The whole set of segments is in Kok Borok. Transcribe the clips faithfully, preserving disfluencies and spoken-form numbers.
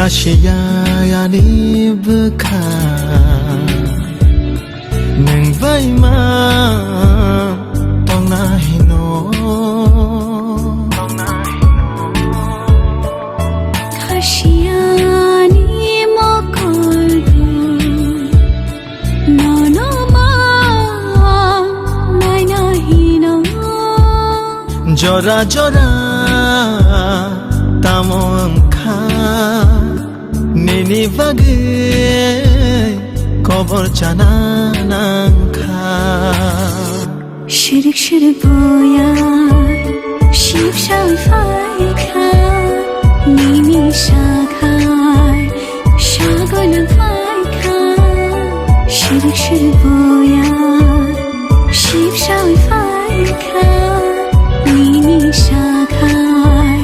Ashiya ani bwkha nwng bai ma tongna hino. Khasiyani mokolbu nono ma naina hino. Jora jora tamo wngkha nini bagwi kobor chana nangkha. Shirik shirik boya, ship shawi phaikha, nini shakhai, shagolang phaikha. Shirik shirik boya, ship shawi phaikha, nini shakhai,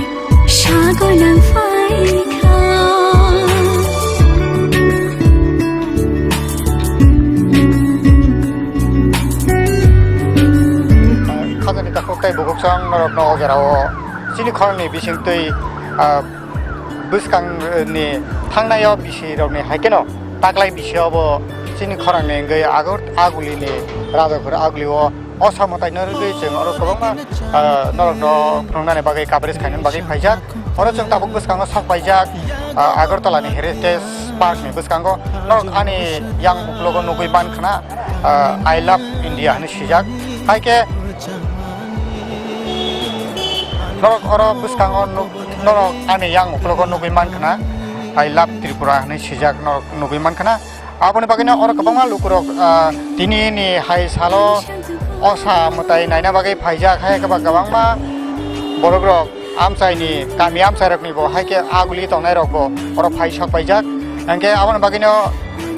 shagolang phaikha. Khajani takhuk tei bukhukchang norokno o jora o chini khorangni bisingtwi, ah, bwskangni thangnaio bisirokni hai kheno taklai bisi obo chini khorangni wngwi Agar-, Agulini Rajakhor Agulio o samwtaino rwgwi chwng oro kwbangma, ah, norokno phunuknani bagwi coverage khainani bagwi phaijak. Oro chwng tabuk bwskango sok paijak, ah, Agartala ni Heritage Park ni bwskango. Norok ani yang uklogo nugwi man khna, ah, "I love India" hinwi swijak. Hai khe norok oro bwskango nuk-, norok ani yang uklogo nugwi man khna, "I love Tripura" hinwi swijak norok nugwi man khna. Aboni bagwino oro kwbangma lukurok, ah, tini ni hai salo osa mwtai naina bagwi phaijak, hai khe ba kwbangma borokrok amchaini, kami amchairokni bo hai khe aguli tongnairok bo oro phai sok paijak. Hwnkhe aboni bagwino,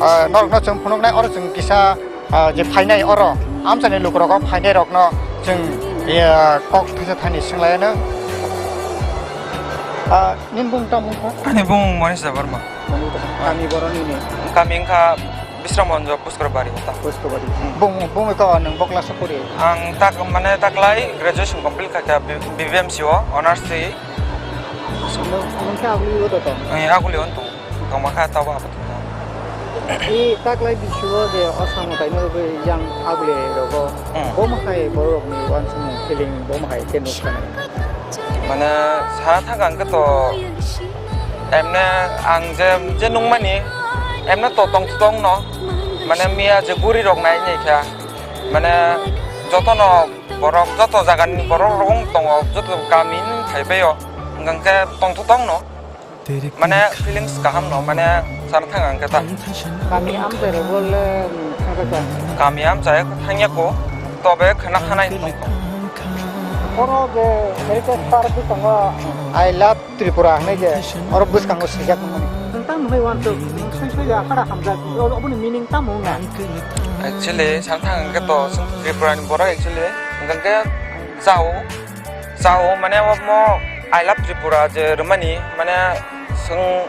ah, norokno chwng phunuknai oro chwng kisa, ah, je phainai oro amchaini lukurok o phainairokno chwng, eh, kok thaisa thani swnglaino. Ah, nini bung tamo wngkha? Ani bung Manish Debbarma. Kami boroni ni? Kami wngkha Bisramganj Puskarbari ta. Puskarbari. Hmm. Bung, bung ko nang bokla sokori. Ang tak, mane taklai graduation complete kha kha B-, B B M C o, honours twi. Nang, nang khe aguli o to? Ang aguli on to. Tongma kha tabo apat. I taklai bisi o je o samwtai no rwgwi yang aguli rogo. Hmm. Bo ma hai borok ni wansukmung feeling bo ma hai khe nuk kha nai. Mane sana thang ang khe to emne ang je, je nungmani emne to tong tong no, mane miya je guri rok nai nai kha, mane joto no borok joto jaga ni borok rok wng tongo, joto kami ni khai pai o, hwnkhe tong tong no. Mane feelings kaham no, mane sana thang ang khe ta. Kami amchai rok bo le thang kha sa. Kami amchai thangya ko, tobe khna khanai tong tong. Oro je Heritage Park bwskango I love Tripura hinwi je oro bwskango swijak mani. Nwng tamo hinwi wansuk, nwng swi swi ya khara hamjak, oboni meaning tamo wngna? Actually sana thang ang khe to chwng Tripura ni borok actually hwnkhe chao. Chao, mane omo I love Tripura je rwmani, mane chwng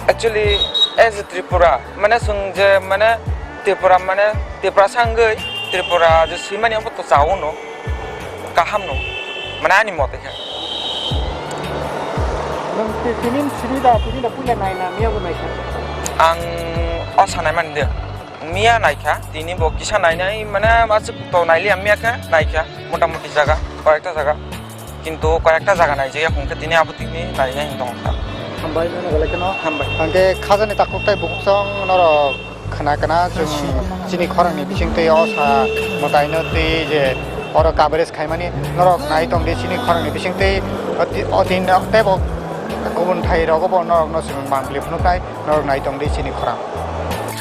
actually as a Tripura, mane chwng je mane Tripura, mane Tiprasa wngwi Tripura je swimani omo to chao no, kaham no, mane ani mote khe. Nwng ti-, tini sini da, tini da puila naina, miya bo naikha? Ang o sanai mani de. Miya naikha, tini bo kisa nainai, mane, aswk to nailiya miya khe naikha, motamoti jaga, koyekta jaga. Kintu koyekta jaga naijaya, hwnkhe tini abo tini nainai hinwi tongkha. Hambai, nono belai kheno hambai. Hwnkhe khajani takhuk tei bukhuk song norok khna khna chwng chini khorangni bisingtwi o sa mwtaino twi je oro coverage khaimani norok nai tongdi chini khorangni bisingtwi oti-, otino teibo kubun thai rogo bo norokno chwng manpli phunuknai. Norok nai tong di chini khorang.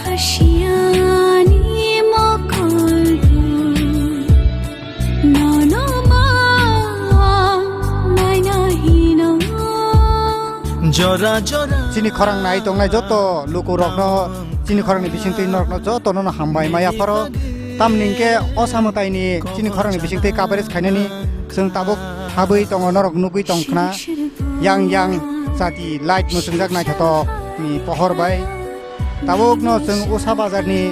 Khasiyani mokolbu nono ma naina hino. Jora jora. Chini khorang nai tongnai joto lukurokno, chini khorangni bisingtwi norokno jotono no hambai ma yapharo. Tamni hwnkhe o samwtaini chini khorangni bisingtwi coverage khainani chwng tabuk habwi tongo, norok nugwi tong khna. Yang yang chati light mwchwngjak naithotok ni pohor bai. Tabuk no chwng Usa bazar ni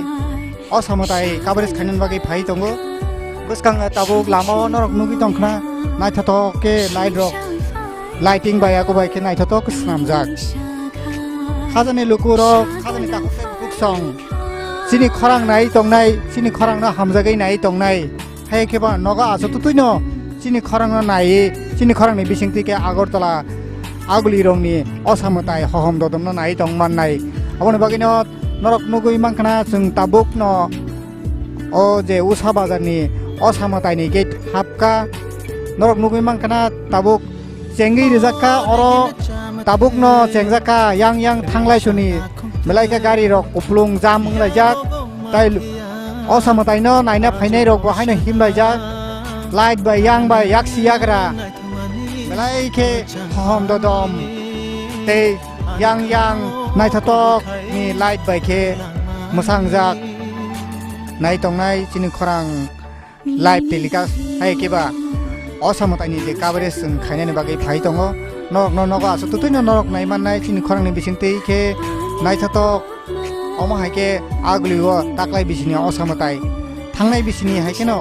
o samwtai coverage khainani bagwi phai tongo. Bwskango tabuk lama o norok nugwi tong khna naithotok khe light rok lighting bai ako bai khe naithotok khe swnamjak. Hajani lukurok, hajani takhuk tei bukhuk song, chini khorang nai tongnai, chini khorangno hamjagwi nai tongnai. Hai khe ba nogo aswk twtwino chini khorangno nai, chini khorangni bisingtwi khe Agartala agulirokni osa mwtai hohom dodomno nai tong mannai. Aboni bagwino norok nugwi mankha na chwng tabukno o je Usa bazarni osa mwtaini gate hapkha. Norok nugwi mankha na tabuk chengwi rijak kha, oro tabukno chengjak kha, yang yang thanglai soni belai khe gari rok kupulung jam wnglaijak. Tai osa mwtaino naina phainai rok bo haino himlaijak, light bai yang bai yaksi yagra belai khe hohom dodom tei yang yang naithotok ni light bai khe mwsangjak. Nai tongnai chini khorang live telecast hai khe ba osa mwtaini je coverage chwng khainani bagwi phai tongo. Norokno nogo aswk twtwino norok nai mannai chini khorangni bisingtwi khe naithotok. Omo hai khe agulio taklai bisini osa mwtai thangnai bisini hai kheno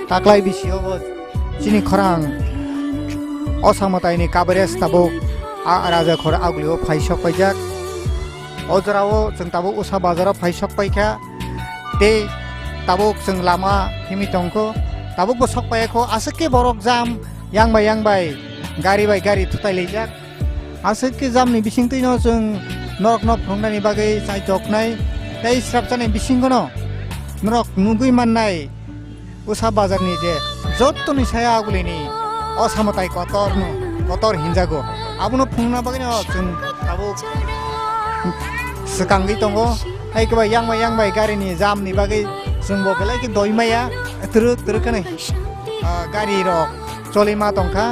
taklai bisio bo chini khorang osa mwtaini coverage tabuk a raja khor agulio phai sok paijak. O jorao chwng tabuk Usa bazaro phai sok paikha. Tei tabuk chwng lama himwi tongkho. Tabuk bo sok paikho, aswk khe borok jam yang bai yang bai gari bai gari thutai laijak. Aswk khe jamni bisingtwino chwng norokno phunuknani bagwi chaichoknai tei srapchani bisingono norok nugwi mannai. Usa bazarni je jottoni saya agulini osa mwtai kotorno, kotor hinjago. Abono phunukna bagwino chwng tabuk swkangwi tongo. Hai khe bai yang bai yang bai garini jamni bagwi chwngbo belai khe doi maya twrwk twrwk khe nai, ah, gari rok choli ma tongkha.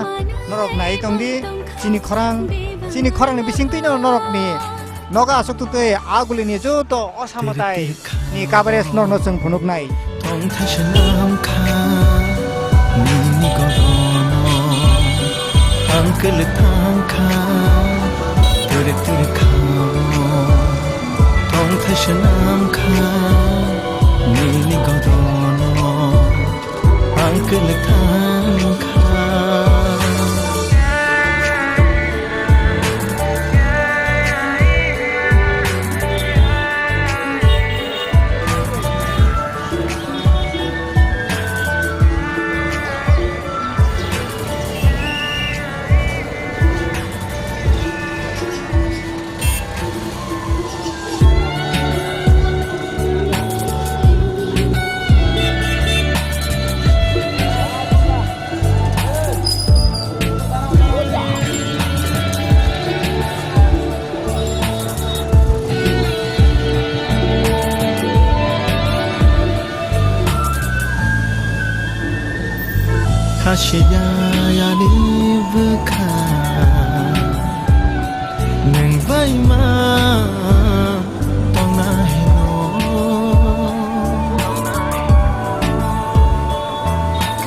Norok nai tongdi chini khorang, chini khorangni bisingtwino norokni nogo aswk twtwi agulini joto osa mwtai ni coverage norokno chwng phunuknai. Tongthaisa namkha nini godono, ang kwlwk thangkha twrwk twrwk khao. Tongthaisa namkha nini godono, ang kwlwk thangkha. Khasiya yani bwkha nwng bai ma tongna hino.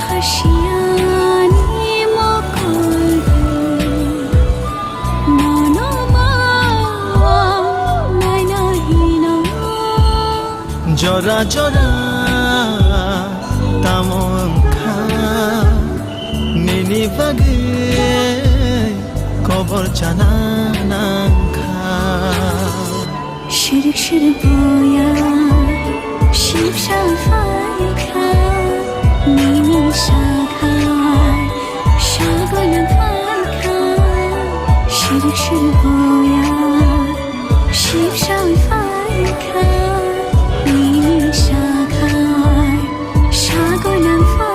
Khasiyani mokol nono ma naina hino. Jora jora tamo wngkha nini bagwi kobor chana nangkha. Shirik shirik boya shipsha phaikha nini sakhai sagoina phaikha. Shirik shirik boya shipsha phaikha nini sakhai sagoina phaikha.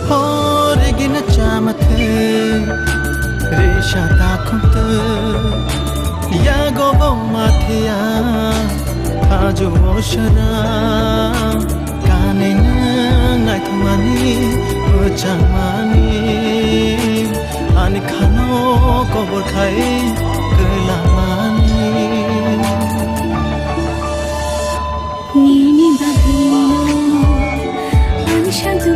Hor gina chama the, risa takhum te, yago bo mathia, aju osara, kani nang naithumani, uchamani, ani khano kobor khai kwlamani. Nini bagwino ang santu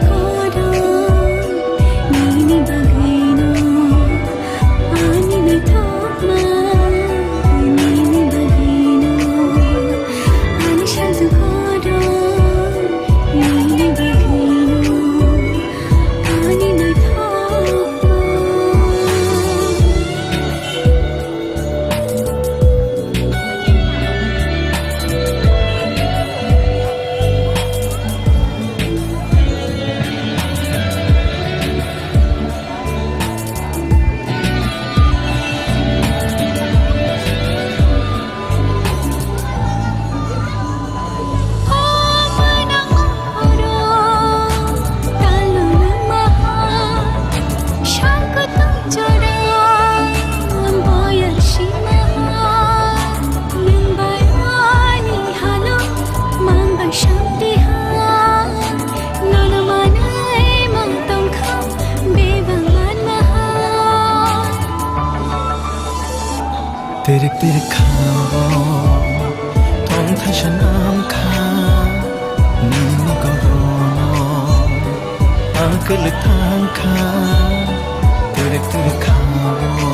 Tirik tirik kha o, thong thaisa nam kha, nini gorono ang kwlwk thang kha. Tirik tirik kha o,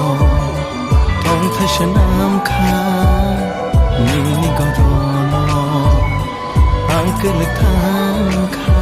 thong thaisa nam kha, nini gorono ang kwlwk thang kha.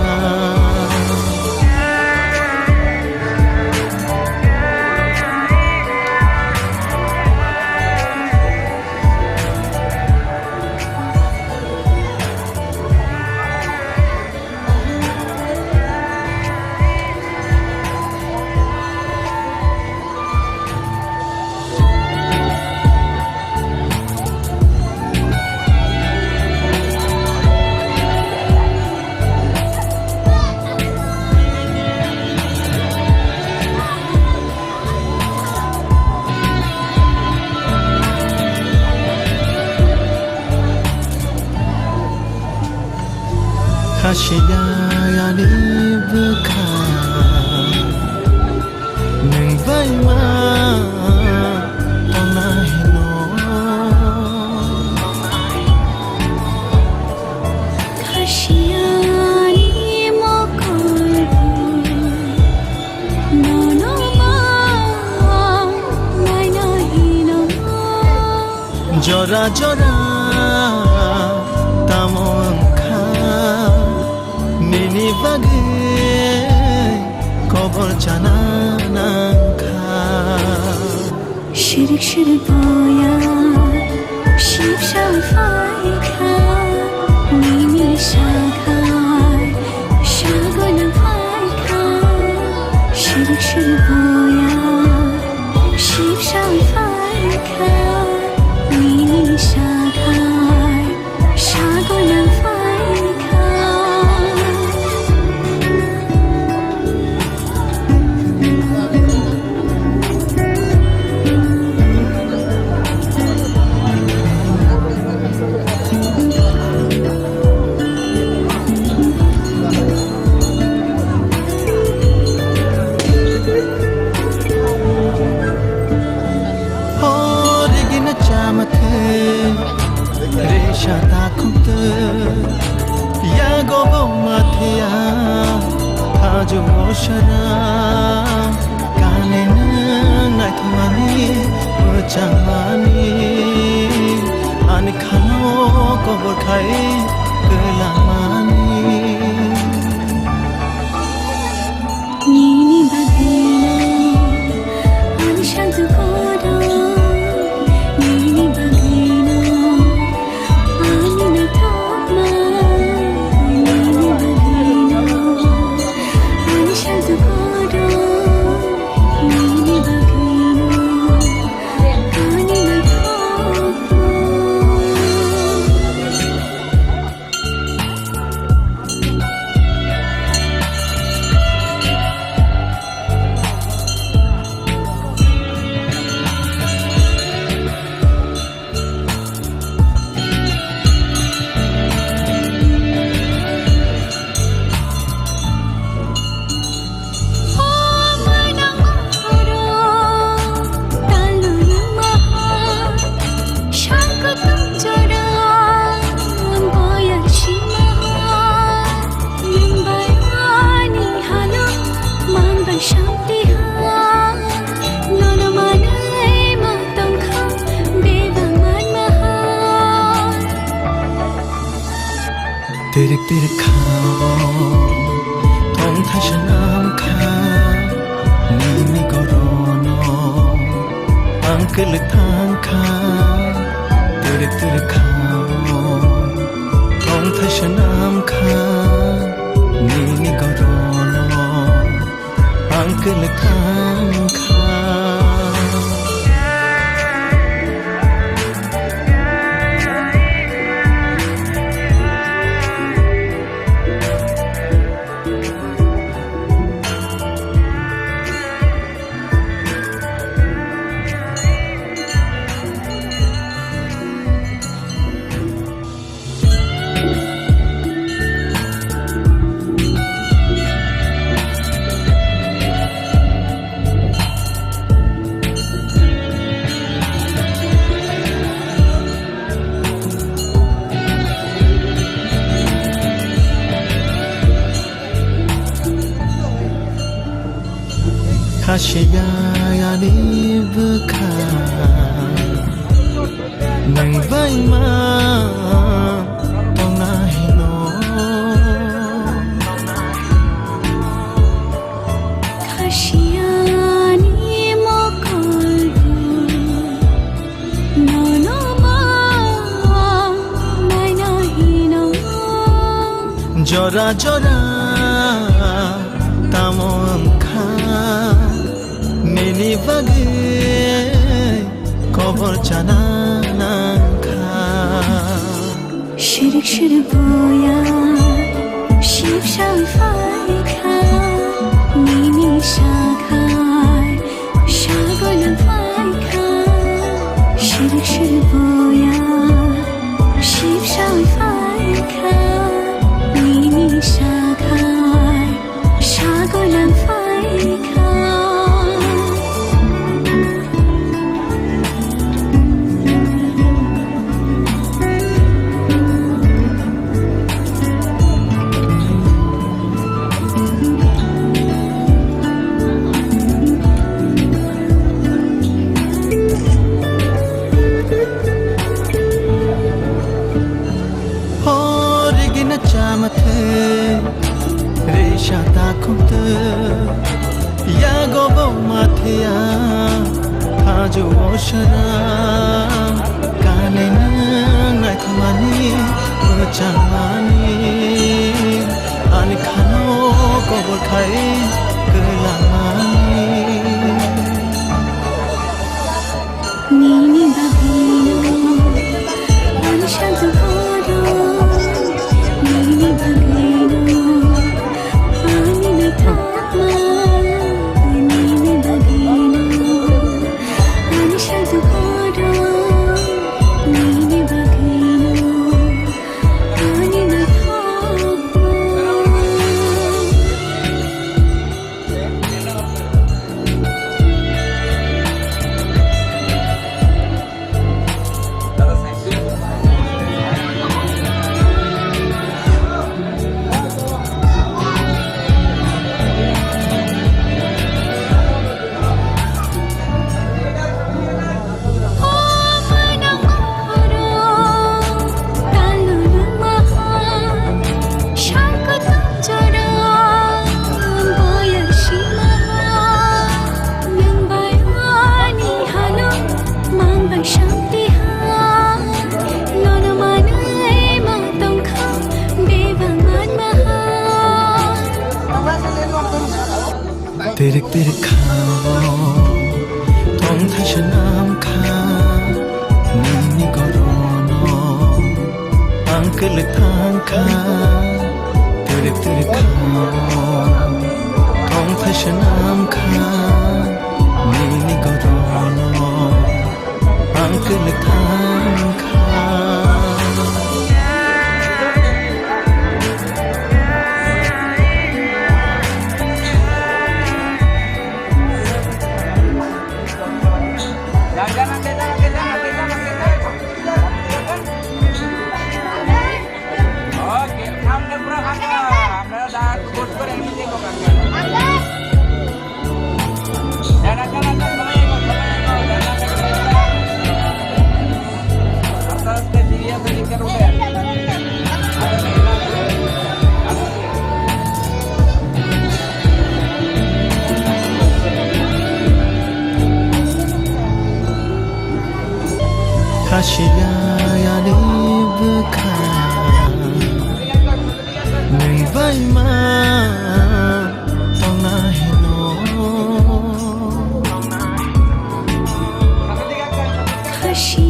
Khasiya ani bwkha nwng bai ma tongna hino. Khasiya ani mokol bo nono ma naina hino. Jora jora tamo wngkha nini bagwi kobor chana nangkha. Shirik shirik boya, shipshang phaikha, nini sakhai, shagoinang phaikha. Shirik shirik boya, shipshang phaikha, nini sakhai, shagoinang phaikha. O rigina chama thwi, resa ta khumtwi, yago bo mathia, hajo o sara, kani nwng naithokmani, mwchangmani, ani khano kobor khai kwlangmani. Nini bagwino ani santu kodo, nini bagwino ani naithokma, nini bagwino ani santu kodo, nini bagwino ani naithokma. Tirik tirik kha o, thong thaisa nam kha, nini gorono ang kwlwk thang kha. Tirik tirik kha o, thong thaisa nam kha, nini gorono ang kwlwk thang kha. Siya ani bwkha nwng bai ma tongna hino. Khasiyani mokolbo nono ma naina hino. Jora jora tamo wngkha nini bagwi kobor chana nangkha. Shirik shirik boya shipshal phaikha nini sakhai. Shagolan phaikha, shirik shirik boya, shipshal phaikha, nini sakhai, shagolan phaikha. Horigina chama thei, risa ta khum thei, yago bo ma thei ya, hajo o sara, kane nang nai thumani, o chamani, ani khano kobor khai, kwlamani. Nini bagwino, ani shanto koro. Nini bagwino, ani naithokma. Nini bagwino, ani shanto koro. Nini bagwino, ani naithokma. Tirik tirik khao, tong thaisa nam kha, nini gorono ang kwlwk thang kha. Tirik tirik khao, tong thaisa nam kha, nini gorono ang kwlwk thang kha. Khasiya ani bwkha nwng bai ma tongna hino.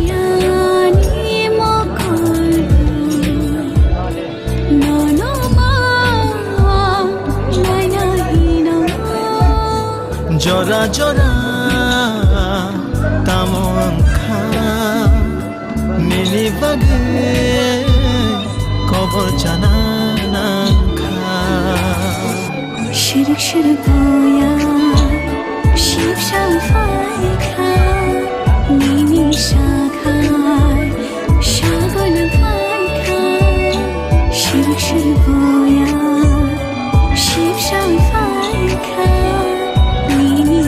Khasiyani mokol nono ma naina hino. Jora jora tamo wngkha nini bagwi kobor chana nangkha. Shirik shirik boya, shipshal phaikha, nini sakhai, shagolan phaikha. Shirik shirik boya, shipshal phaikha, nini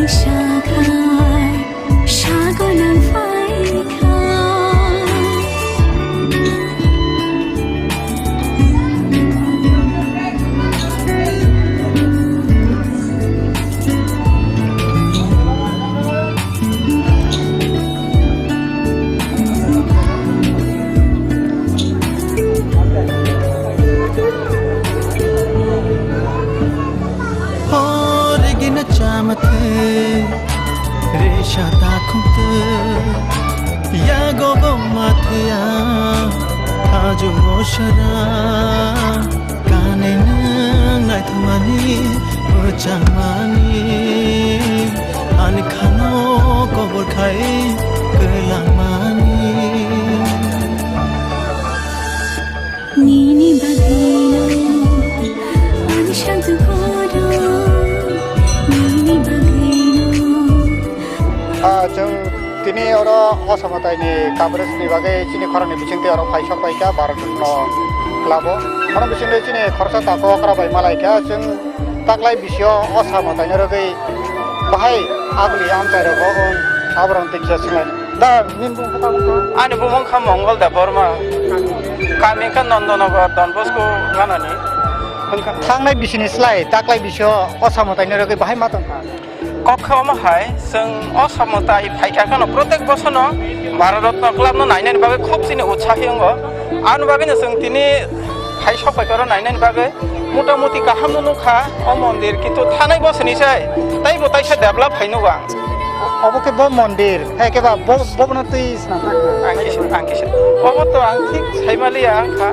Sara kanwi nwng naithokmani, mwchangmani, ani khano kobor khai kwlangmani. Nini bagwino ani santu kodo, nini bagwino. Ah, chwng tini oro Osamataini coverage ni bagwi chini khorang ni bisingtwi oro phai sok pai kha Bharat Ratna club o. Oro bisingtwi chini khoroksa takhuk okra bai malai kha chwng. Taklai bisio Osamataino rwgwi bahai aguli amchai rogo wng aborok tei kisa swnglaino. Da, nini bumung kha tabuk kha? Ani bumung kha Mongol Debbarma. Kami kha Nandanagar, Don Bosco ganani. Hwnkha. Thangnai bisini slai taklai bisio Osamataino rwgwi bahai ma tongkha? Kok kha omo hai, chwng Osamatai phaikha kheno protek bosorno Bharat Ratna club no nainani bagwi khub chini utsahi wngo. Ani bagwino chwng tini phai sok pai khe oro nainani bagwi. Motamuti kaham no nukha o mondir, kintu thanai bosoni sai taibo taisa develop hai nugo ang. Obo khe bo mondir, hai khe ba bo, bo bono twi swnam kha. Ang kisa, ang kisa. Obo to ang thik sai maliya, ang kha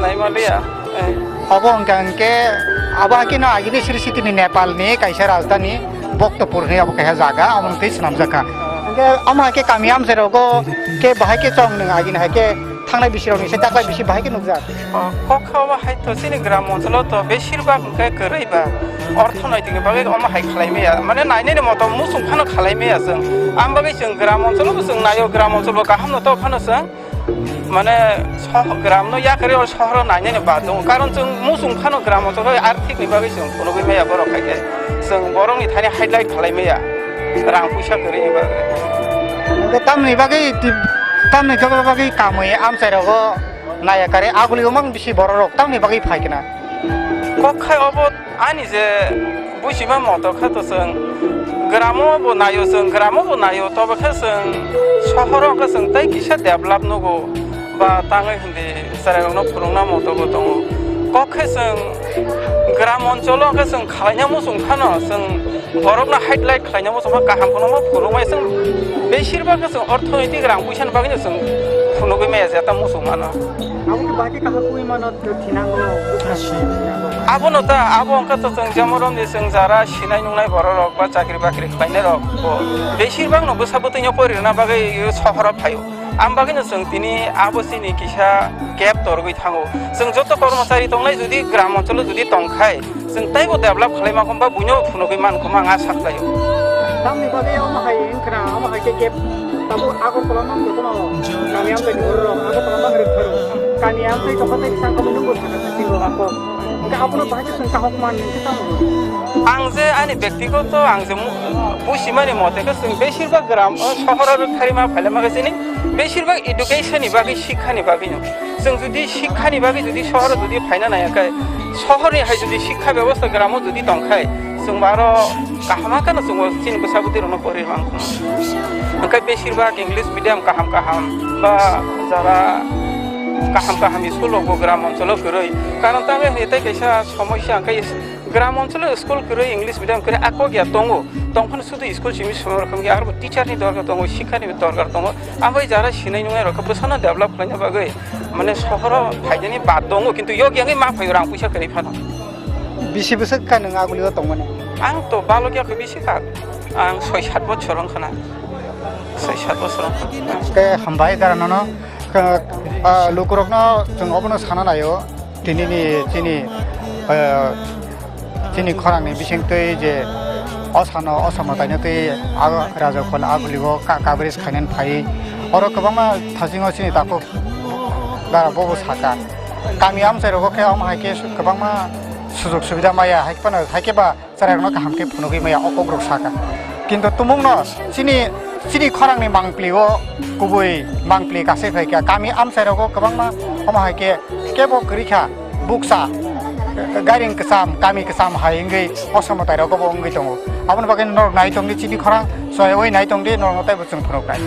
nai maliya. Eh. Obo hwnkha hwnkhe abo hakhe no agini Sri Siti ni Nepal ni kaisa rajdhani Bhaktapur hinwi abo kaisa jaga, omo twi swnamjak kha. Hwnkhe omo hai khe kami amchai rogo khe bahai khe chong nwng agini hai khe thangnai bisi rok ni se taklai bisi bahai khe nukjak. O, kok kha omo hai to chini gram oncholo to besir bhag hwnkhe kwrwi ba orthonoitik ni bagwi omo hai khlai maya, mane nainani moto muchung phano khlai maya chwng. Am bagwi chwng gram oncholo bo chwng naio, gram onchol bo kaham no to phano chwng mane soh-, gram no yakarwi o sohor o nainani bad tongo, karon chwng muchung phano gram oncholo arthik ni bagwi chwng phunugwi maya borok hai khe chwng borok ni thani highlight khlai maya. Rang puisa kwrwini bagwi. Hwnkhe tamni bagwi ti-, tamni bagwi kamwi amchai rogo naya kare aguli omang bisi borok rok tamni bagwi phai kna. Kok khai obo ani je buchima moto kha to chwng gramo bo naio, chwng gramo bo naio, tobo khe chwng sohoro khe chwng tei kisa develop nugo ba tangwi hindi chwrairokno phunukna moto bo tongo. Kok khe chwng gram oncholo khe chwng khalaina muchung phano chwng Borokno highlight khlaina muchungma kaham phano ma phunukmaya chwng besir bhag chwng orthonoitik rang puisa ni bagwino chwng phunugwi maya jeta muchungmano. Abo khe bahai khe kaham wi mano thinango. Abono ta abo wngkha to chwng jemon romni chwng jara sinai nungnai borok rok ba chakri bakri khlainai rok bo besir bhagno bwsa bwtwino pori rwna bagwi sohoro phaio. Am bagwino chwng tini abo chini kisa gap torgwi thango. Chwng joto kormochari tongnai jodi gram oncholo jodi tongkhai, chwng teibo develop khlaima khumba buino phunugwi man khumba ang asa khlaio. Tamni bagwi omo hai wngkhna, omo hai khe gap tabuk Agartala mang jotono kami amchai ni borok Agartala mang rwk pharo. Kami amchai tongkha tei bwsang kami nungbo sakha sakni rok ako. Hwnkhe abono bahai khe chwng kaham man hwnkhe tamo. Ang je ani bektigoto ang je mu-, buchimani mote khe chwng besir bhag gram o sohoro rwktharima phailama khe chini besir bhag education ni bagwi, sikha ni bagwi no. Chwng jodi sikha ni bagwi jodi sohoro jodi phaina naiya khe, sohor ni hai jodi sikha bebosta gram o jodi tongkhai, chwng bo aro kaham khe no chwng bo chini bwsa bwtwi rokno pori mang. Hwnkhe besir bhag English medium kaham kaham ba jara kaham kaham school rok bo gram oncholo kwrwi. Karon tamo hwnwi tei kaisa somosya hwnkhe gram oncholo school kwrwi English medium kwrwi a kok ya tongo. Tongphano sudu school simi songwi rokha wngya arbo teacher ni dorkar tongo, sikha ni dorkar tongo. Ambai jara sinai nungnai rokha bwsano develop khlaina bagwi mane sohoro phainani bad tongo, kintu yok yangwi ma phaio rang puisa kwrwi phano. Bisi bwswk kha nwng agulio tongmani? Ang to balok ya khe bisi kha. Ang soi sat bochor wngkhana. Soi sat bochor wngkha. Khe hambai dara nono. Khe, ah, lukurokno chwng obono sana naio. Tinini chini, ah, chini khorangni bisingtwi je osano, osamo tainotwi ag-, rajakhol agulio ka-, coverage khainani phai. Oro kwbangma thasingo chini takhuk dara bobo saka. Kami amchai rogo khe omo hai khe kwbangma sujok subida maya, hai phano hai khe ba chwrairokno kaham khe phunugwi maya, o kokrok saka. Kintu tumungno chini, chini khorangni mangpli o kubui mangpli kasai phai kha. Kami amchai rogo kwbangma omo hai khe kebo kwrwi kha bukcha, gairing kwcham, kami kwcham hai wngwi osamo tai rogo bo wngwi tongo. Aboni bagwi norok nai tongdi chini khorang, soyoi nai tongdi norokno teibo chwng phunuknai.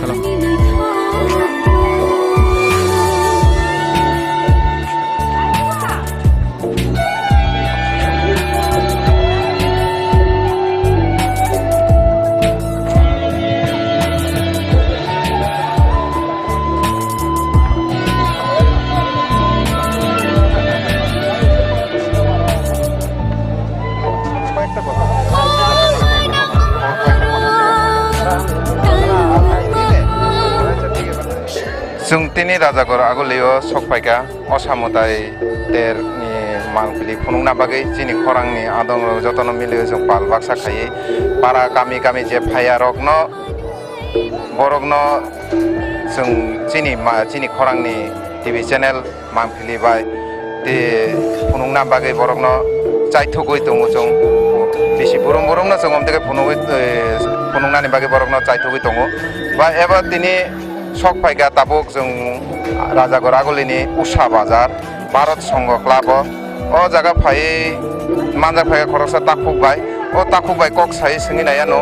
Chwng tini Rajagor agulio sok phaikha, o Samudai ter ni mangpili phunukna bagwi chini khorangni adongrok jotono miliwi chwng pal baksa khaiwi para kami kami je phaiya rokno, borokno chwng chini ma-, chini khorangni T V channel mangpili bai tei phunukna bagwi borokno chaithugwi tongo chwng. Bisi burum burumno chwng omteke phunugwi, eh, phunuknani bagwi borokno chaithugwi tongo. Ba eba tini sok phaikha tabuk chwng Rajagor agulini Usha Bazar, Bharat Sangha Club o. O jaga phaiwi manjak phaikha khoroksa takhuk bai. O takhuk bai kok sai swngwi naiya no.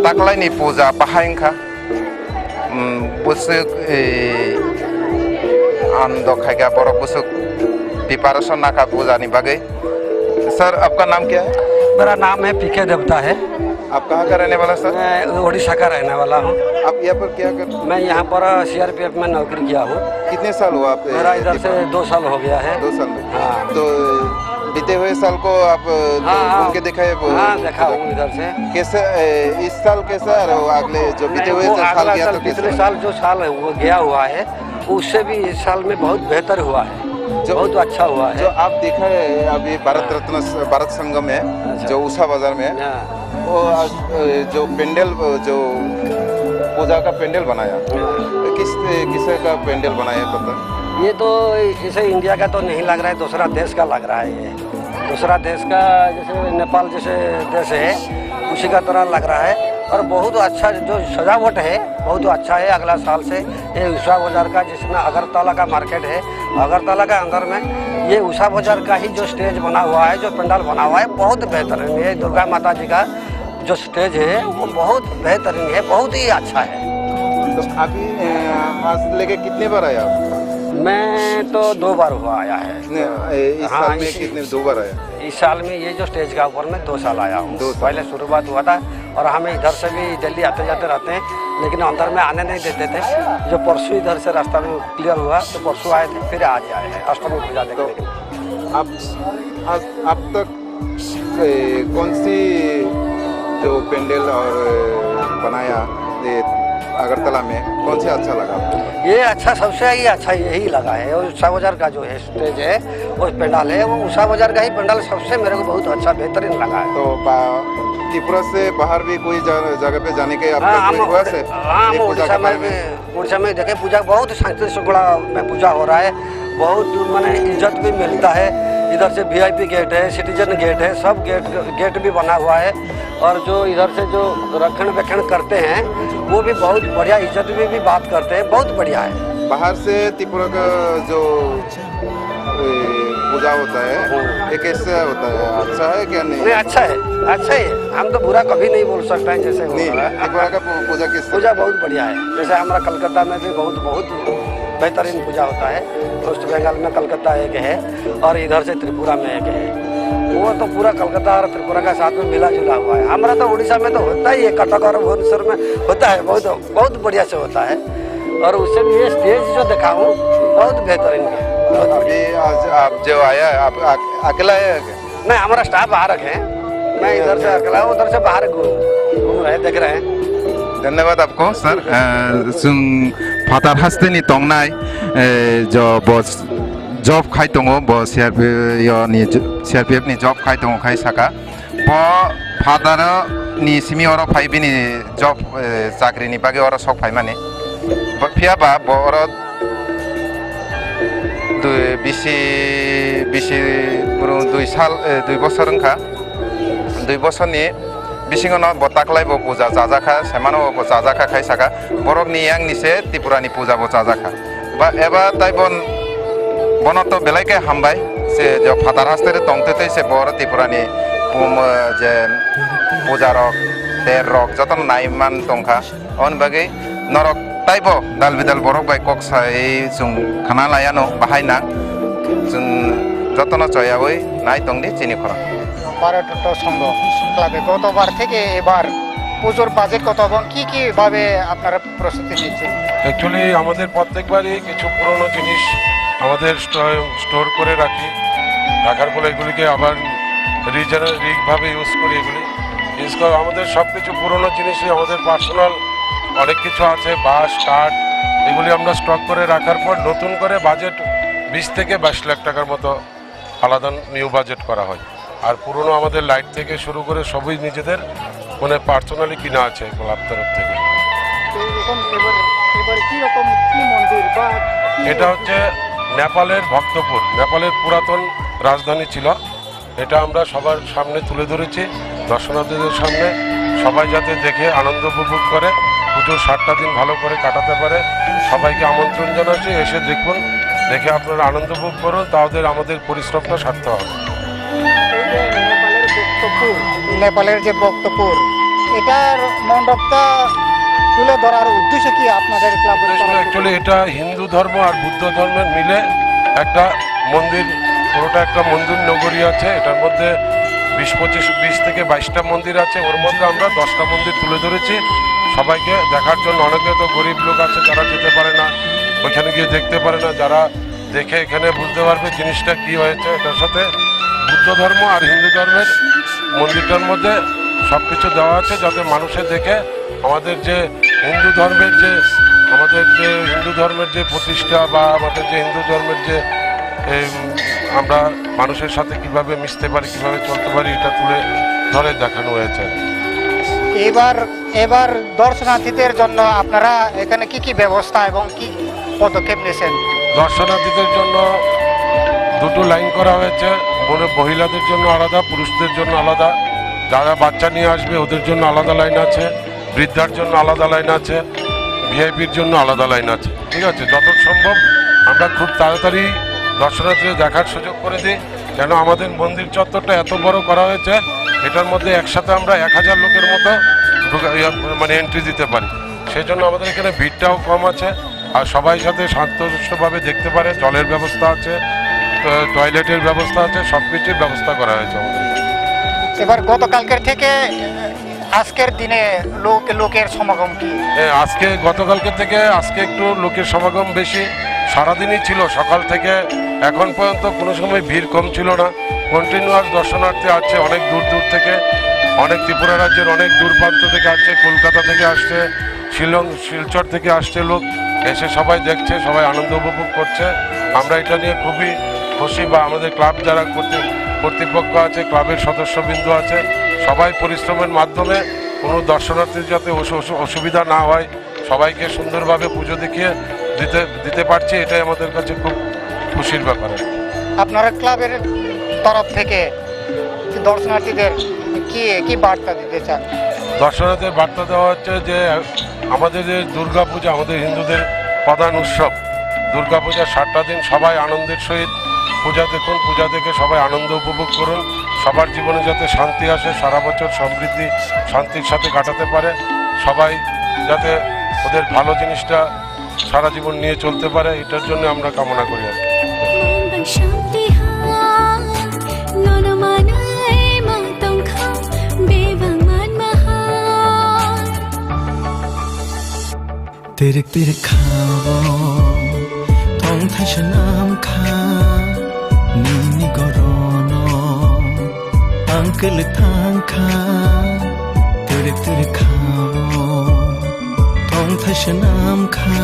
Taklaini puja bahai wngkha. Hmm, bwswk, eh, ando khaikha borok bwswk preparation nakha puja ni bagwi. Sir, आपका नाम क्या है? मेरा नाम है पीके देवता है। आप कहाँ का रहने वाला सर? मैं उड़ीसा का रहने वाला हूँ। आप यहाँ पर क्या कर मैं यहाँ पर सीआरपीएफ में नौकरी किया हूँ। कितने साल हुआ आप, ए, मेरा इधर से नेपाल? दो साल हो गया है। दो साल में? हाँ। तो बीते हुए साल को आप, अ, हाँ, घूम हाँ। के देखा है वो? हाँ, देखा हूँ इधर से। कैसे, ए, इस साल कैसा और वो अगले जो बीते नहीं, हुए वो जो साल अगला गया साल, तो कैसे पिछले लगा? साल जो साल है, वो गया हुआ है, उससे भी इस साल में बहुत बेहतर हुआ है, जो, बहुत अच्छा हुआ है। जो आप देखा है अभी भारत हाँ। रत्न स-, भारत संगम में, अच्छा। जो उषा बाजार में, हाँ। वो आज, अ, जो पेंडल, अ, जो पूजा का पेंडल बनाया, हाँ। किस, किस का पेंडल बनाया पता? ये तो इसे इंडिया का तो नहीं लग रहा है, दूसरा देश का लग रहा है ये। दूसरा देश का, जैसे नेपाल जैसे देश है, उसी का तरह लग रहा है। और बहुत अच्छा जो सजावट है, बहुत अच्छा है। अगला साल से ये उषा बाजार का, जिसमें अगरतला का मार्केट है, अगरतला का अंदर में ये उषा बाजार का ही जो स्टेज बना हुआ है, जो पंडाल बना हुआ है, बहुत बेहतरीन है। दुर्गा माता जी का जो स्टेज है, वो बहुत बेहतरीन है, बहुत ही अच्छा है। तो अभी, अ, आज लेके कितने बार आया आप? मैं तो दो बार हुआ आया है। नहीं, ए, इस हाँ, साल में इसी कितने, दो बार आया? इस साल में ये जो स्टेज का ऊपर में दो साल आया हूँ। दो साल। पहले शुरुआत हुआ था और हमें इधर से भी दिल्ली आते जाते रहते हैं, लेकिन अंदर में आने नहीं देते थे। जो परसों इधर से रास्ता में क्लियर हुआ तो परसों आए थे, फिर आज आए हैं अष्टमी पूजा देखने तो के लिए। आप, आप, अब तक, ए, कौन सी जो पेंडल और बनाया ये अगरतला में, कौन सी अच्छा लगा आपको? ये अच्छा, सबसे ही अच्छा यही लगा है। और उषा बाजार का जो है स्टेज है, वो पंडाल है, वो उषा बाजार का ही पंडाल सबसे मेरे को बहुत अच्छा, बेहतरीन लगा है। तो बा-, त्रिपुरा से बाहर भी कोई जा-, जगह पे जाने के आपका हाँ, कोई हम, हुआ से? हाँ, हम ये पूजा उड़ीसा के बारे में में? भी, उड़ीसा में देखे पूजा बहुत शांति शृंखला में पूजा हो रहा है, बहुत माने इज्जत भी मिलता है। इधर से वीआईपी गेट है, सिटीजन गेट है, सब गेट, गेट भी बना हुआ है। और जो इधर से जो रक्षण वेक्षण करते हैं, वो भी बहुत बढ़िया, इज्जत में भी बात करते हैं, बहुत बढ़िया है। बाहर से त्रिपुरा का जो, ए, पूजा होता है, हम्म। ये कैसा होता है? अच्छा है क्या नहीं? नहीं, अच्छा है, अच्छा है। हम तो बुरा कभी नहीं बोल सकता है, जैसे हो नहीं, रहा है। त्रिपुरा का पू-, पूजा किस तरह? पूजा बहुत बढ़िया है। जैसे हमारा कलकत्ता में भी बहुत, बहुत बेहतरीन पूजा होता है। वेस्ट बंगाल में कलकत्ता एक है और इधर से त्रिपुरा में एक है। वो तो पूरा कलकत्ता और त्रिपुरा का साथ में मिला जुला हुआ है। हमारा तो उड़ीसा में तो होता ही है, कटक और भुवनेश्वर में होता है, बहुत, बहुत बढ़िया से होता है। और उससे भी ये स्टेज जो देखा हूँ, बहुत बेहतरीन है, बहुत बढ़िया। अभी आज आप जो आया है, आप अक-, अकेला आया है क्या? नहीं, हमारा स्टाफ बाहर रखे हैं। मैं इधर से अकेला हूँ, उधर से बाहर घूम, घूम रहे, देख रहे हैं। धन्यवाद आपको, sir. Eh, chwng phatar hasteni tongnai, eh, jo bo job khai tongo, bo C R P F yo ni jo-, C R P F ni job khai tongo khai saka. Bo phatar ni simi oro phai bini job, eh, chakri ni bagwi oro sok phaimani. Bo phiya ba bo oro dui, bisi, bisi bwrwng dui sal, eh, dui bosor wngkha. Dui bosorni bisingono bo taklai bo puja chajakha, semano bo chajakha khai saka, borokni yangni se Tripurani puja bo chajakha. Ba eba tai bon, bono to belai khe hambai, se jo phatar haste tongtwi twi se bor Tripurani pum, eh, je puja rok, ter rok jotono nai man tongkha. Aboni bagwi norok taibo dal bidal borok bai kok sai chwng khana laiano bahai nang. Chwng jotono choyaui nai tongdi chini khorang. Bharat তত্ত্ব সংঘ ক্লাবে গতবার থেকে এবার পুজোর বাজেট কত এবং কি কি ভাবে আপনারা প্রস্তুতি নিচ্ছেন? অ্যাকচুয়ালি আমাদের প্রত্যেকবারই কিছু পুরনো জিনিস আমাদের স্টো-, স্টোর করে রাখি, রাখার ফলে এগুলিকে আবার রিজেনারেট ভাবে ইউজ করি। এগুলি ইউজ করা আমাদের সব কিছু পুরনো জিনিসই, আমাদের পার্সোনাল অনেক কিছু আছে, বাঁশ, কাঠ, এগুলি আমরা স্টক করে রাখার পর নতুন করে বাজেট বিশ থেকে বাইশ লাখ টাকার মতো আলাদা নিউ বাজেট করা হয়। আর পুরনো আমাদের লাইট থেকে শুরু করে সবই নিজেদের মানে পার্সোনালি কিনা আছে ক্লাব তরফ থেকে। তো এখন এবার এবার কি রকম কি মন্দির বা কি এটা হচ্ছে নেপালের ভক্তপুর, নেপালের পুরাতন রাজধানী ছিল। এটা আমরা সবার সামনে তুলে ধরেছি, দর্শনার্থীদের সামনে, সবাই যাতে দেখে আনন্দ উপভোগ করে, পুজোর সাতটা দিন ভালো করে কাটাতে পারে। সবাইকে আমন্ত্রণ জানাচ্ছি, এসে দেখুন, দেখে আপনারা আনন্দ উপভোগ করুন, তাহলে আমাদের পরিশ্রমটা সার্থক হবে। এই যে নেপালের ভক্তপুর, নেপালের যে ভক্তপুর, এটার মণ্ডপটা তুলে ধরার উদ্দেশ্য কি আপনাদের ক্লাবের তরফ থেকে? অ্যাকচুয়ালি এটা হিন্দু ধর্ম আর বুদ্ধ ধর্মের মিলে একটা মন্দির, পুরোটা একটা মন্দির নগরী আছে। এটার মধ্যে বিশ পঁচিশ বিশ থেকে বাইশটা মন্দির আছে। ওর মধ্যে আমরা দশটা মন্দির তুলে ধরেছি সবাইকে দেখার জন্য। অনেকে তো গরিব লোক আছে, যারা যেতে পারে না, ওইখানে গিয়ে দেখতে পারে না। যারা দেখে এখানে বুঝতে পারবে জিনিসটা কি হয়েছে। এটার সাথে বুদ্ধ ধর্ম আর হিন্দু ধর্মের মন্দিরটার মধ্যে সব কিছু দেওয়া আছে, যাতে মানুষে দেখে আমাদের যে হিন্দু ধর্মের যে আমাদের যে হিন্দু ধর্মের যে প্রতিষ্ঠা বা আমাদের যে হিন্দু ধর্মের যে এই, আমরা মানুষের সাথে কিভাবে মিশতে পারি, কিভাবে চলতে পারি, এটা তুলে ধরে দেখানো হয়েছে। এবার এবার দর্শনার্থীদের জন্য আপনারা এখানে কি কি ব্যবস্থা এবং কি পদক্ষেপ নিয়েছেন? দর্শনার্থীদের জন্য দুটো লাইন করা হয়েছে, মানে মহিলাদের জন্য আলাদা, পুরুষদের জন্য আলাদা। যারা বাচ্চা নিয়ে আসবে ওদের জন্য আলাদা লাইন আছে, বৃদ্ধার জন্য আলাদা লাইন আছে, ভিআইপির জন্য আলাদা লাইন আছে। ঠিক আছে, যত সম্ভব আমরা খুব তাড়াতাড়ি দর্শনার্থীদের দেখার সুযোগ করে দিই। কেন আমাদের মন্দির চত্বরটা এত বড় করা হয়েছে, এটার মধ্যে একসাথে আমরা এক হাজার লোকের মতো ঢুকা- ইয়া, মানে এন্ট্রি দিতে পারি। সেই জন্য আমাদের এখানে ভিড়টাও কম আছে, আর সবাই যাতে শান্তশিষ্টভাবে দেখতে পারে। জলের ব্যবস্থা আছে, ট- টয়লেটের ব্যবস্থা আছে, সব কিছুর ব্যবস্থা করা হয়েছে আমাদের। এবার গতকালকের থেকে আজকের দিনে লোক লোকের সমাগম কি? হ্যাঁ, আজকে গতকালকে থেকে আজকে একটু লোকের সমাগম বেশি। সারাদিনই ছিল, সকাল থেকে এখন পর্যন্ত কোনো সময় ভিড় কম ছিল না। কন্টিনিউয়াস দর্শনার্থী আছে অনেক দূর দূর থেকে, অনেক ত্রিপুরা রাজ্যের অনেক দূর প্রান্ত থেকে আসছে, কলকাতা থেকে আসছে, শিলং, শিলচর থেকে আসছে লোক, এসে সবাই দেখছে, সবাই আনন্দ উপভোগ করছে। আমরা এটা নিয়ে খুবই খুশি, বা আমাদের ক্লাব যারা কর্তৃ- কর্তৃপক্ষ আছে, ক্লাবের সদস্যবৃন্দ আছে, সবাই পরিশ্রমের মাধ্যমে কোনো দর্শনার্থীর যাতে অসু- অসু- অসুবিধা না হয়, সবাইকে সুন্দরভাবে পুজো দেখিয়ে দিতে দিতে পারছি, এটাই আমাদের কাছে খুব খুশির ব্যাপার। আপনারা ক্লাবের তরফ থেকে দর্শনার্থীদের কি কি বার্তা দিতে চান? দর্শনার্থীদের বার্তা দেওয়া হচ্ছে যে আমাদের যে দুর্গাপূজা, আমাদের হিন্দুদের প্রধান উৎসব দুর্গাপূজা, সাতটা দিন সবাই আনন্দের সহিত পূজা দেখুন, পূজা দেখে সবাই আনন্দ উপভোগ করুন। সবার জীবনে যাতে শান্তি আসে, সারা বছর সমৃদ্ধি শান্তির সাথে কাটাতে পারে, সবাই যাতে ওদের ভালো জিনিসটা সারা জীবন নিয়ে চলতে পারে, এটার জন্য আমরা কামনা করি আর কি। Mangdang shanti ha, nono manai ma tongkha, bebak man maha. Tirik tirik khao, tong thaisa nam kha, nini gorono, ang kwlwi thang kha. Tirik tirik khao, tong thaisa nam kha,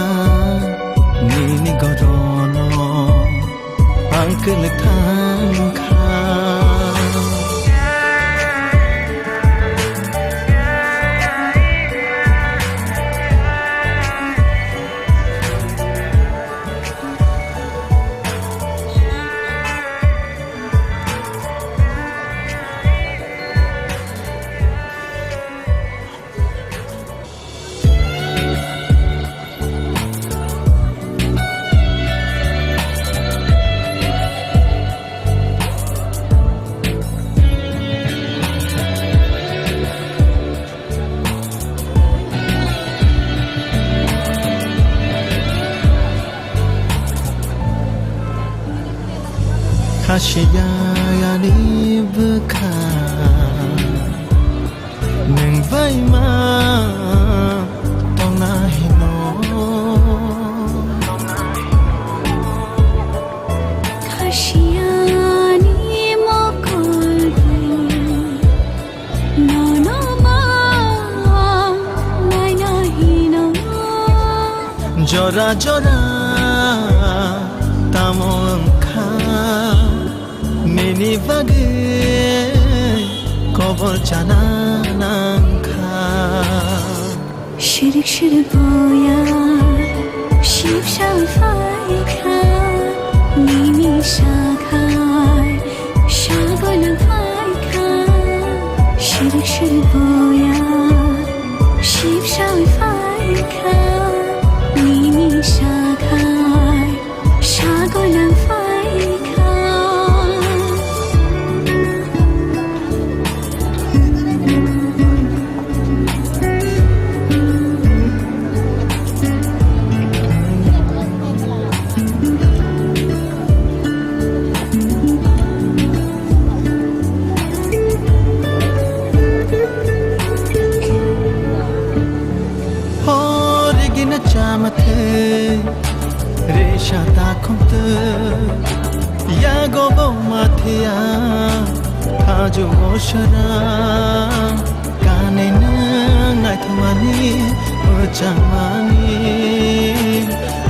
nini gorono, ang kwlwi thang kha. Khasiya ani bwkha nwng bai ma tongna hino. Khasiya ani mokol bai nono ma naina hino. Jora Jora tamo wngkha, nini bagwi kobor chana nangkha. Shirik shirik boya, shipshal phaikha, nini sakhai, sagolang phaikha. Shirik shirik boya, shipshal phaikha, nini sakhai, sagolang phaikha. Horigina chama the, resha ta khumte, yago bo mathia, thajo osara, kane nang naithumani, uchamani,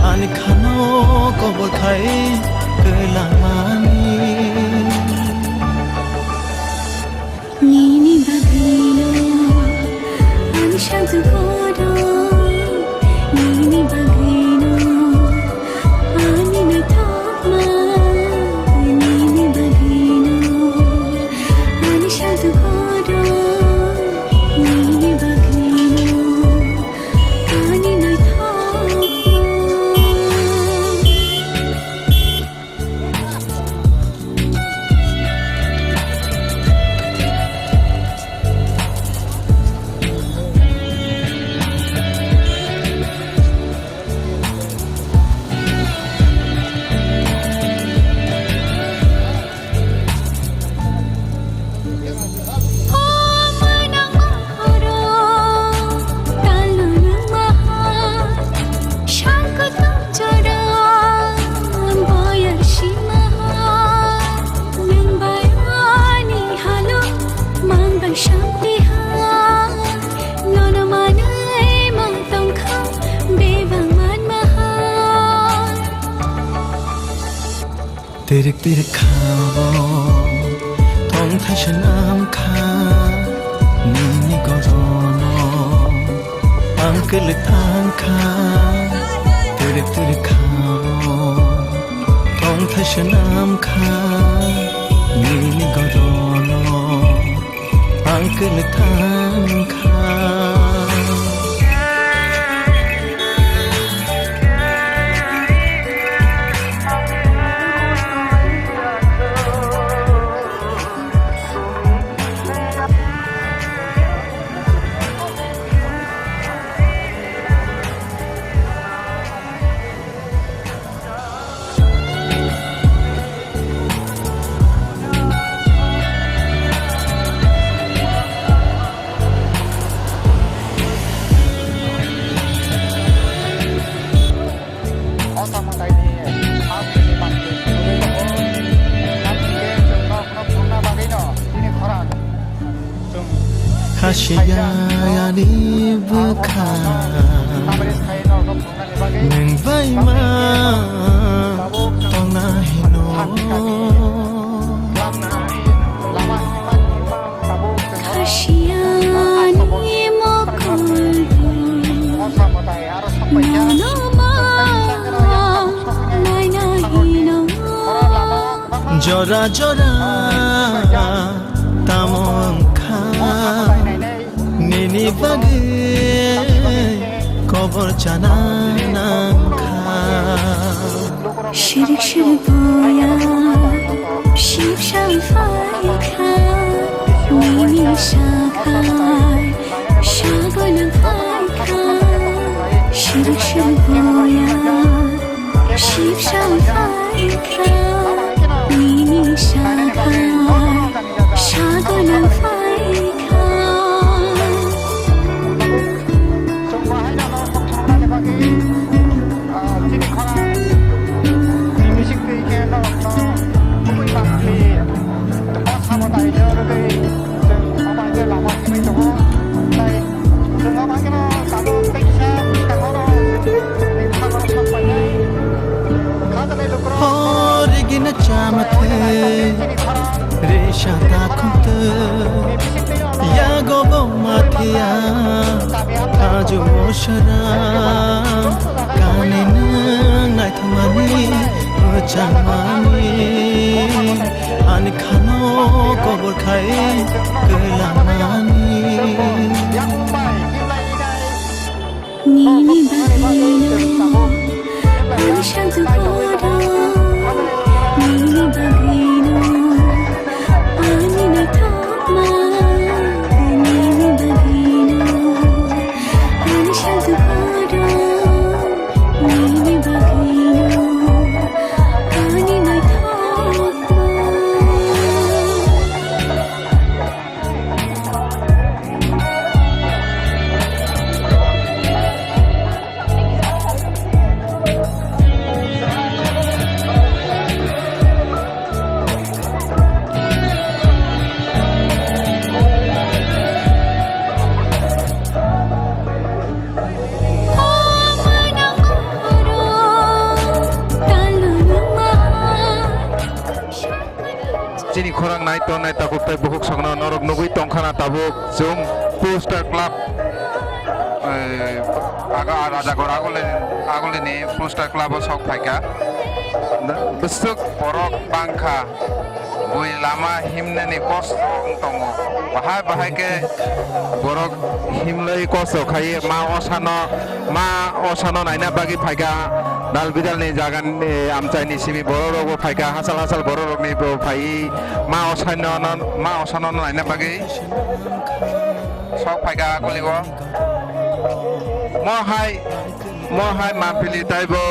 ani khano kobor khai, kelamani. Nini bagwino ang shantu kodo, nini bagwino ani naithokma, nini bagwino ang shantu kodo, nini bagwino ani naithokma. Tirik tirik khabo tong thaisa nam kha nini gorono ang kwlwi thang kha. Tirik tirik khabo tong thaisa nam kha nini gorono ang kwlwi thang kha. Khasiya ani bwkha nwng bai ma tongna hino. Khasiya ani mokol nono ma naina hino. Jora jora tamo wngkha nini bagwi kobor chana nangkha. Shirik shirik boya, shipshal phaikha, nini sakhai, sagolang phaikha. Shirik shirik boya, shipshal phaikha, nini sakhai, sagolang phaikha. Chwng bo haino norok kok thangna ni bagwi, ah, chini khorang ni bising twi khe norokno kubui mangphi o samo tai rwgwi chwng omo hai khe lama simi tongo. Tai chwng omo hai kheno tabuk tei kisa tongmano chwng ni khorang Resha takhuk twi yago bo mathiya, ajo o sara kani nwng naithokmani, mwchangmani, ani khano kobor khai kwlangmani. Nini bagwino ani santu kodo, nini bagwino ani naithokma, nini bagwino ani santu kodo, nini bagwino ani naithokma. Chini khorang nai tongnai takhuk tei bukhuk songno norok nugwi tongkhana tabuk chwng Poster Club, eh, aga Rajakor aguli, agulini Poster Club o sok phaikha. Bwswk borok bangkha, bui lama himnani kosto wng tongo. Bahai bahai khe borok himlwi kosto khaiwi ma osano, ma osano naina bagwi phaikha. Dal bidalni jagani amchaini simi borok rokbo phaikha, hachal hachal borok roknibo phaiwi ma osano, ma osano naina bagwi sok phaikha kuligo. Mo hai, mo hai mapili taibo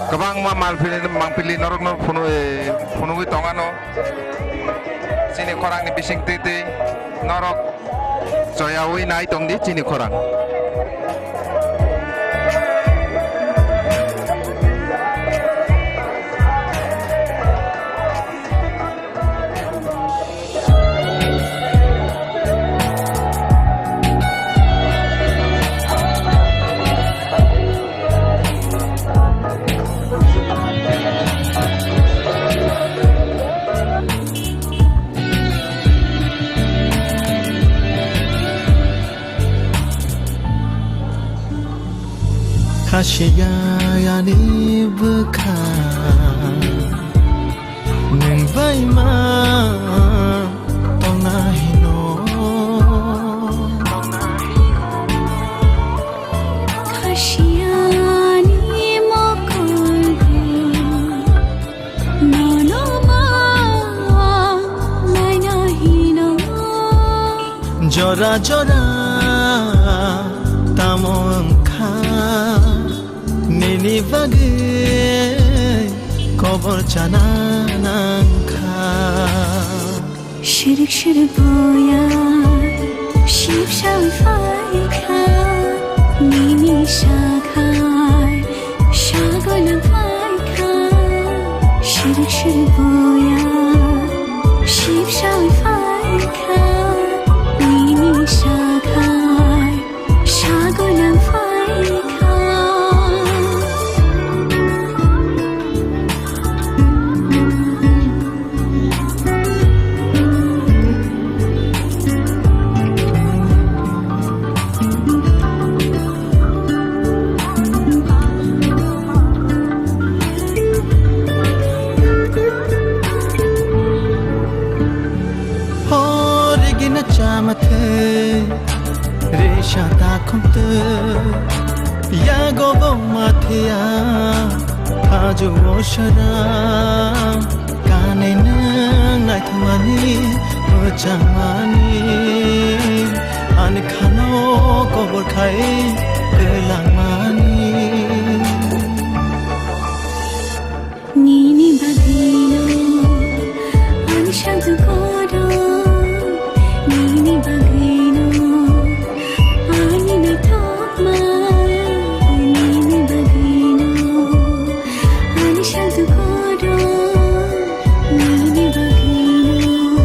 kwbangma malpili, mapili norokno phunu-, phunugwi tongano. Chini khorangni bising twi twi norok choyaui nai tongdi chini khorang. Khasiya ani bwkha nwng bai ma tongna hino. Khasiya ani mokol nono ma naina hino. Jora jora tamo wngkha nini bagwi kobor chana nangkha. Shirik shirik boya shipshawi phaikha, nini sakhai sagolang phaikha. Shirik shirik boya shipshawi phaikha, nini sakhai sagolang phaikha. Horigina chamathai, resha takhumtwi, yago bo mathiya, ajo o sara, kanwi nwng naithokmani, mwchangmani, ani khano kobor khai kwlangmani. Nini bagwino ani santu kodo, nini bagwino ani naithokma, nini bagwino ani santu kodo, nini bagwino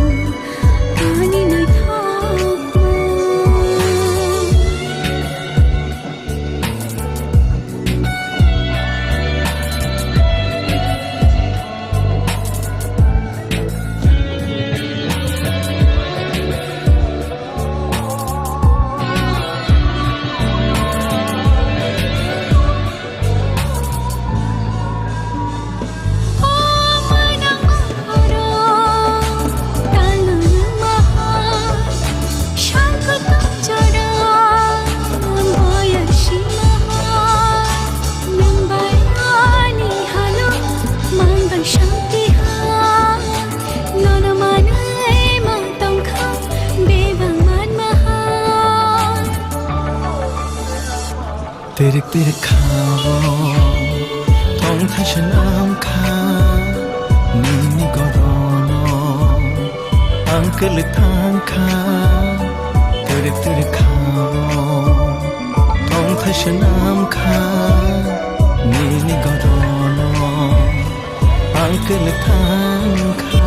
ani naithokma. Tirkhao tong thaisa nam kha nini gorono ang kwlwi thang kha. Tir tirkhao tong thaisa nam kha nini gorono ang kwlwi thang kha.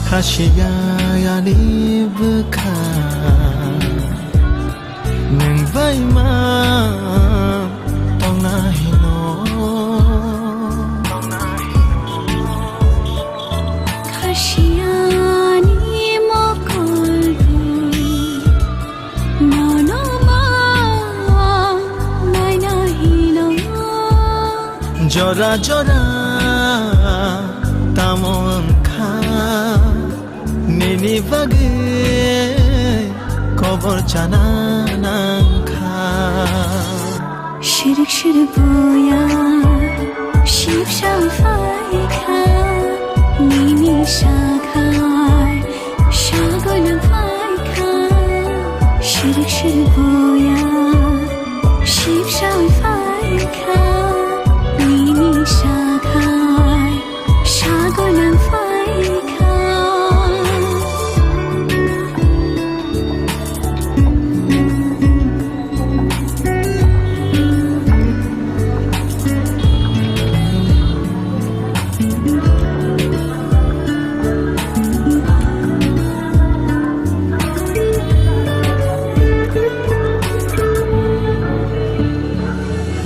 Khasiya yani bwkha nwng bai ma tongna hino. Khasiyani mokol bo nono ma naina hino. Jora jora tamo wngkha nini bagwi kobor chana nangkha. Shirik shirik boya sipsa phaikha nini sakhai sagona phaikha. Shirik shirik boya sipsa phaikha nini sakhai sagona phaikha.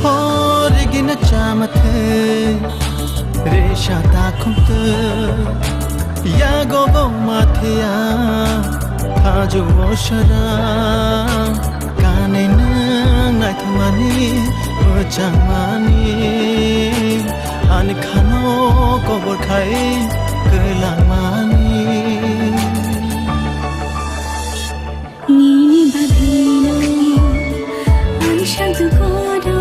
Hor gina chama the, resha ta khum te, yago bo ma the ya, thaju o sara, kanai nang nai thangmani, o changmani, ani khano kobor khai, kwlang mani. Nini bagwino, ani sakdu kodo.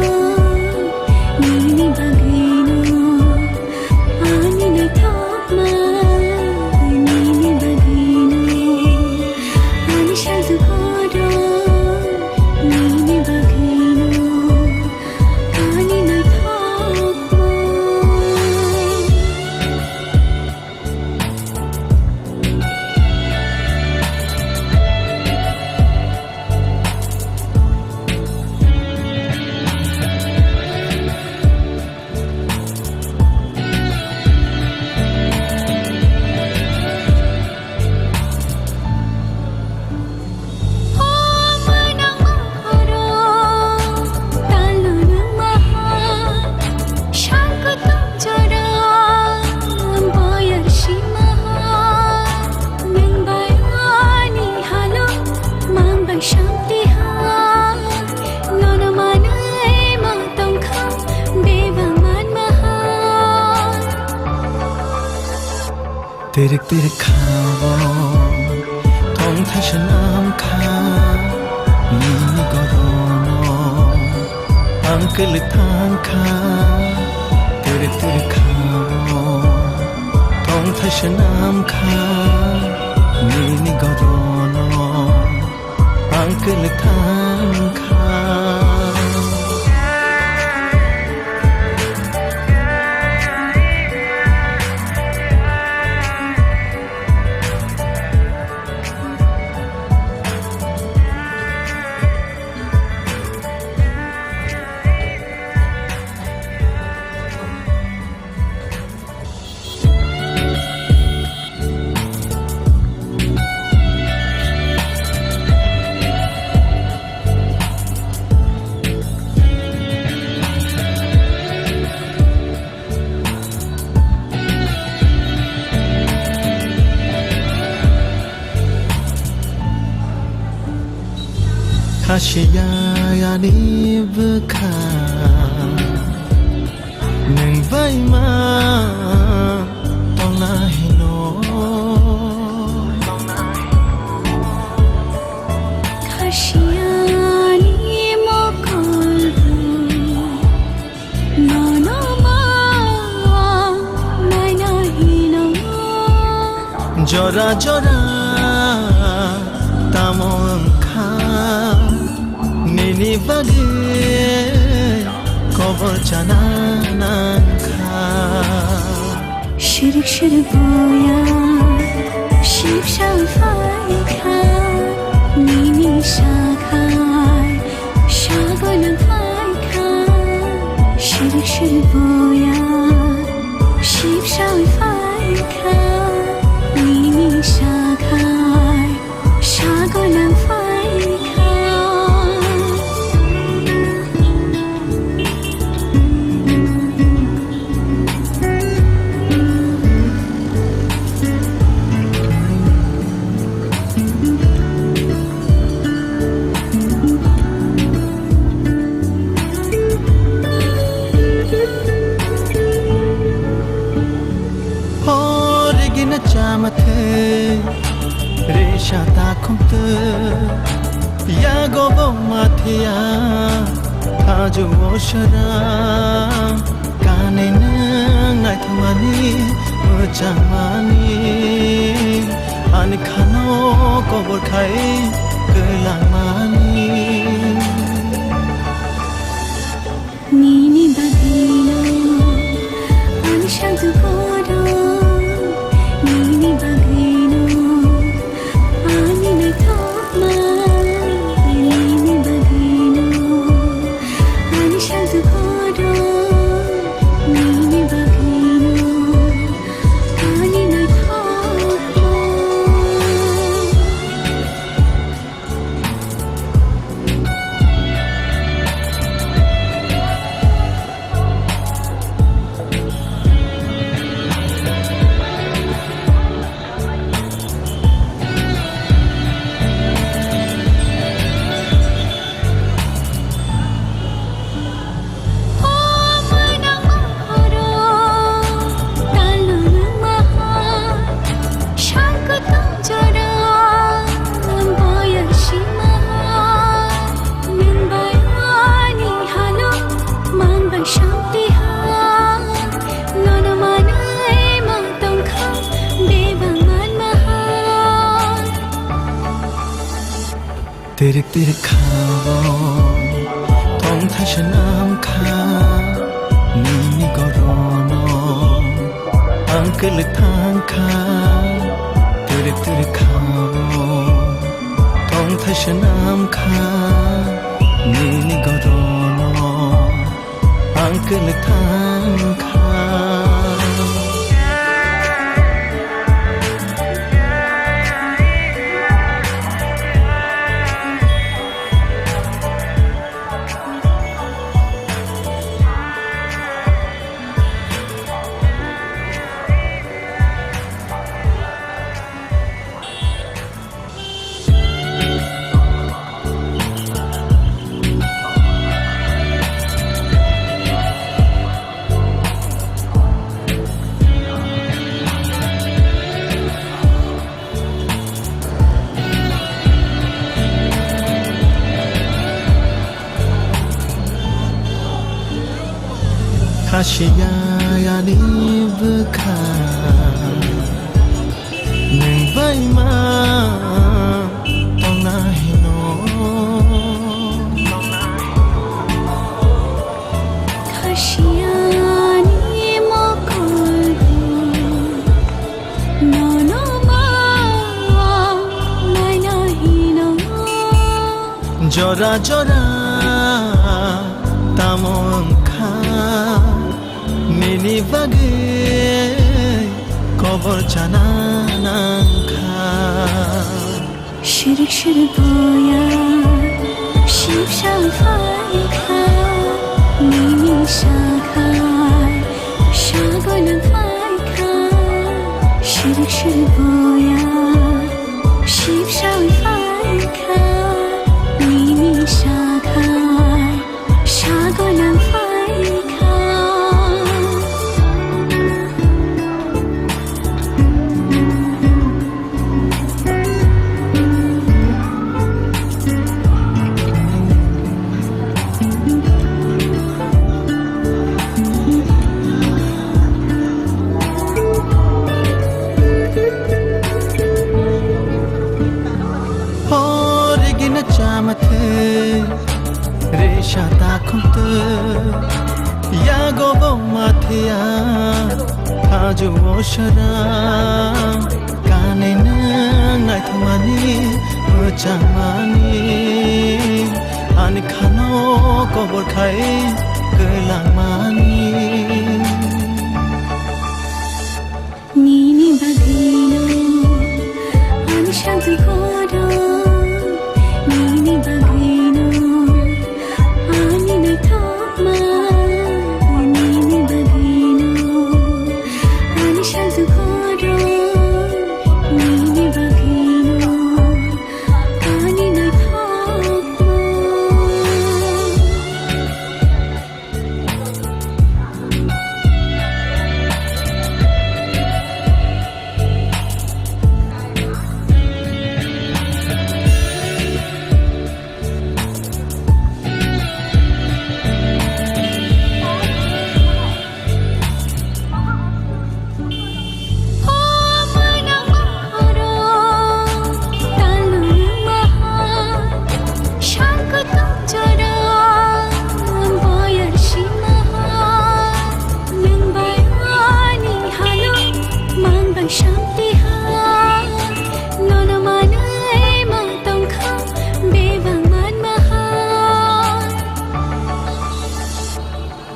Nini bagwino, ani naithokma. Nini bagwino, ani sakdu kodo. Nini bagwino, ani naithokma. Tirik tirik khao tong thaisa nam kha nini gorono ang kwlwi thang kha. Tirik tirik khao tong thaisa nam kha nini gorono ang kwlwi thang kha. Ashiya ani bwkha nwng bai ma tongna hino. Khasiyani mokol nono ma naina hino. Jora jora tamo wngkha nini bagwi kobor chana nangkha. Shirik shirik boya shipshal phaikha nini sakhai. Sagolang phaikha, shirik shirik boya. Sipsal phaikha, nini sakhai. Sagolang phaikha. Horigina chamathai, resha takhumtwi, yago bo mathiya, aju osara. Kani nwng naithokmani, mwchangmani, ani khano kobor khai kwlangmani. Nini bagwino ani sangtu kodo, nini bagwino ani naithokma, nini bagwino. Ani sangtu kodo, nini bagwino, ani naithokma. Tongkha bebak manma hai. Tirik tirik khao tongthai swnam kha nini gorono. Ang kwlwk thang kha tirik tirik khao tongthai swnam kha nini gorono. Ang kwlwk thang kha. Khasiya ani bwkha nwng bai ma tongna hino. Khasiya ani mokol bo nono ma naina hino. Jora jora tamo wngkha nini bagwi kobor chana nangkha. Shirik shirik boya sipsal phaikha nini sakhai. Sagolang phaikha shirik shirik boya sipsal phaikha nini Kolang phaikha. Horigina chama the, resha takhum te, yago bo mathia, haju oshara, kane nang naithumani, muchangmani, ani khano kobor khai, kwlangmani. Nini bagwino ani shanti kodo, nini bagwino ani naithokma, nini bagwino ani shanti kodo, nini bagwino ani naithokma.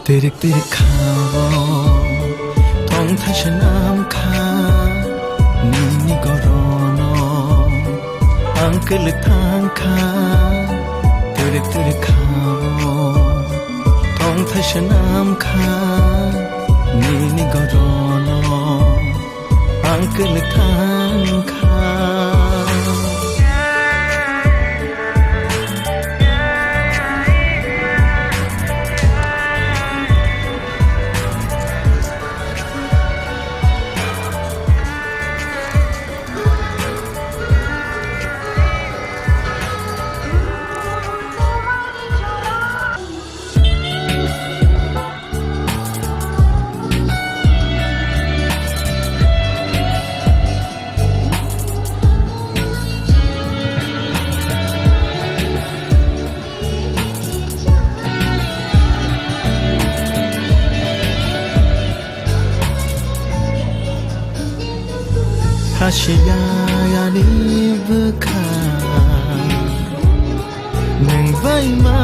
Tirik tirik khabo tong thaisa nam kha nini gorono ang kwlwk thang kha. Tirik tirik khabo tong thaisa nam kha nini gorono ang kwlwk thang kha. Hasiya yani bwkha nwng bai ma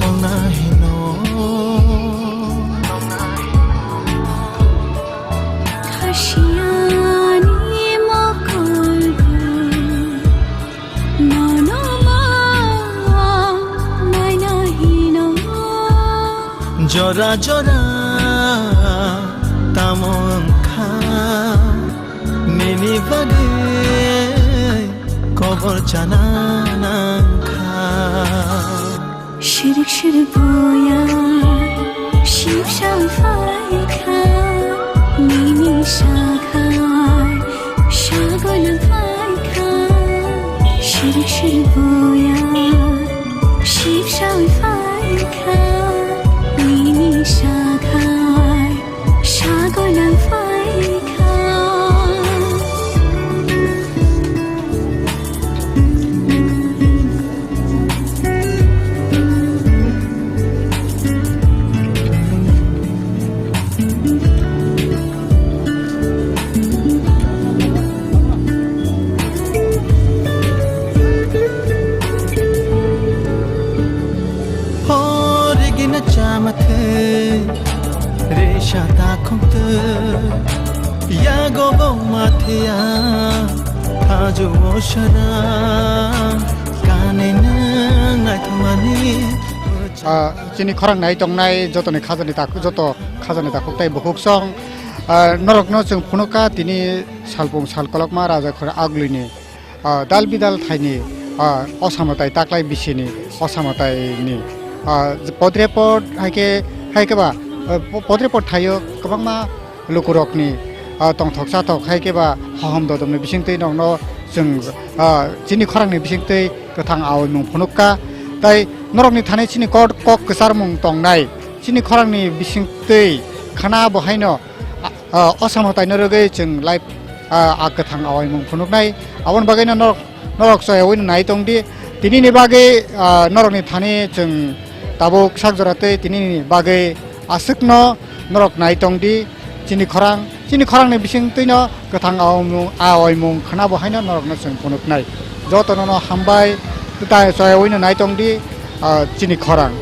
tongna hino. Hasiya ni mokol bo nono ma naina hino. Jora jora tamo wngkha nini bagwi kobor chana nangkha. Shirik shirik boya sipsa phaikha nini sakhai sagol phaikha. Shirik shirik boya sipsa phaikha nini sakhai sagol phaikha. Horigina chama the, resha takhum te, yago bo mathia, haju oshara, kane nwng naithumani. Ah, chini khorang nai tongnai jotoni khajani tak-, joto khajani takhuk tai bukhuk song. Ah, norokno chwng phunukha tini salpung sal kolokma raja khor agluini, ah, dal bidal thaini, ah, osamatai taklai bisini osamatai ni ah, podrepot hai khe, hai khe ba, ah, po-, podrepot thaio kwbangma lukurokni, ah, tongthok chathok hai khe ba hohom dodomni bisingtwi nokno chwng, ah, chini khorangni bisingtwi kwthang aoimung phunukha. Tai norokni thani chini kok, kok kwcharmung tongnai, chini khorangni bisingtwi khana bo haino, ah, ah, o samhatai norogwi chwng live, ah, ah, kwthang aoimung phunuknai. Aboni bagwino norok, norok choyawi nai tongdi. Tinini bagwi, ah, norokni thani chwng tabuk sak jora tei tinini bagwi aswkno norok nai tongdi. Chini khorang, chini khorangni bisingtwino kwthang aoimung, aoimung khana bo haino norokno chwng phunuknai. Jotono no hambai, tai choyawi nai tongdi, ah, chini khorang.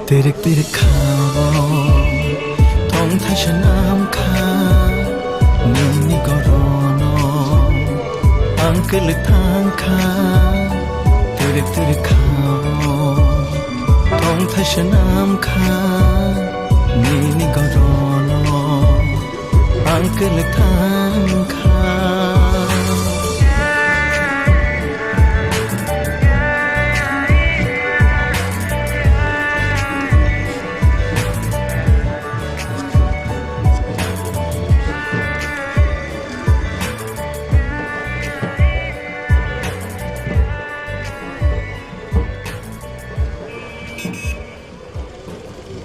Terek terek khao, tong thaisa nam kha, nini gorono, ang kwlwk thang kha. Terek terek khao, tong thaisa nam kha, nini gorono, ang kwlwk thang